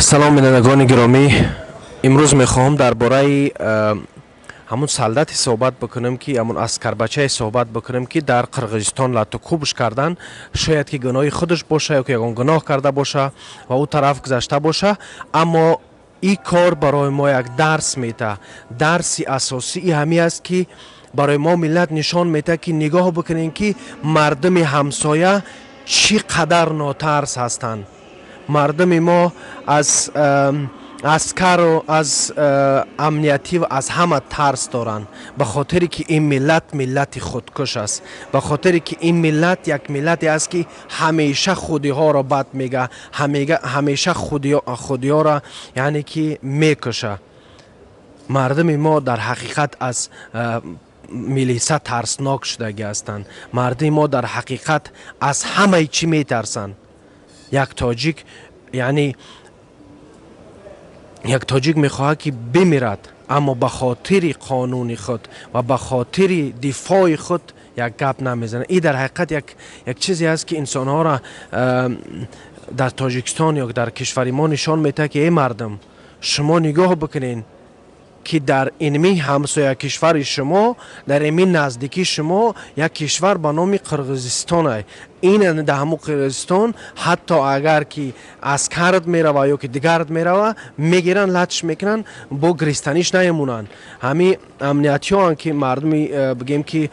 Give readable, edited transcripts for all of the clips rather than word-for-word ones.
Салом, бинандагони гиромӣ. Имрӯз мехоҳам дар бораи ҳамун солдате суҳбат бикунам, ки ҳамун аскарбачае суҳбат бикунам, ки дар Қирғизистон латтукӯбш карданд. Шояд ки гуноҳи худаш боша ё ки ягон гуноҳ карда боша ва ӯ тараф гузашта боша, аммо ин кор барои мо як дарс метаҳад. Дарси асосии ҳамин аст, ки барои мо миллат нишон метаҳад, ки нигоҳ бикунем, ки мардуми ҳамсоя чӣ қадар нотарс ҳастанд. Мардуми мо аз аскару аз амниятӣ ва аз ҳама тарс доранд, ба хотире ки ин миллат миллати худкуш аст, ба хотире ки ин миллат як миллате аст, ки ҳамеша худиҳоро бад мега, ҳамеша худиҳоро, яъне ки, мекуша. Мардуми мо дар ҳақиқат аз милиса тарснок шудагӣ ҳастанд. Мардуми мо дар ҳақиқат аз ҳамаи чӣ метарсанд. Як тоҷик, яъне як тоҷик мехоҳад, ки бимирад, аммо ба хотири қонуни худ ва ба хотири дифои худ як гап намезанад. Ин дар ҳақиқат як чизе аст, ки инсонҳоро дар Тоҷикистон ё дар кишвари мо нишон медиҳад, ки эй мардум, шумо нигоҳ бикунед, ки дар инми ҳамсоя кишвари шумо, дар ими наздикии шумо як кишвар ба номи Қирғизистон. Ин дар ҳамун Қирғизистон ҳатто агар ки аскарат мерава ё ки дигарат мерава, мегиранд, латш мекунанд, бо гиристаниш намемонанд. Ҳамин амниятиҳоанд, ки мардуми бигем, ки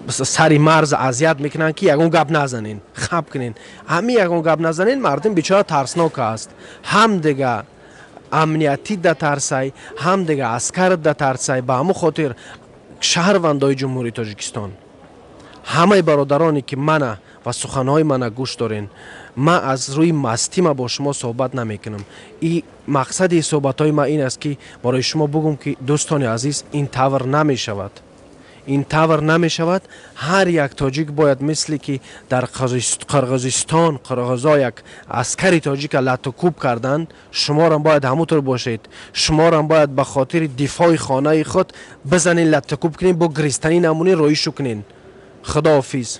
сари марз азият мекунанд, ки ягон гап назанен, хаб кунен, ҳамин ягон гап назанен. Мардум бечора тарснок аст, ҳам дига амниятӣ да тарсай, ҳам дига аскарат да тарсай. Ба ҳамун хотир, шаҳрвандои Ҷумҳурии Тоҷикистон, ҳамаи бародароне, ки мана ва суханҳои мана гӯш дорен, ман аз рӯи мастима бо шумо суҳбат намекунам. И мақсади суҳбатҳои ман ин аст, ки барои шумо бугум, ки дӯстони азиз, ин тавр намешавад, ин тавр намешавад. Ҳар як тоҷик бояд, мисле ки дар Қирғизистон қирғизо як аскари тоҷика латтукӯб карданд, шуморам бояд ҳамун тур бошед. Шуморам бояд ба хотири дифои хонаи худ бизанед, латтукӯб кунед, бо гиристанӣ намонед, роишу кунед. Худоҳофиз.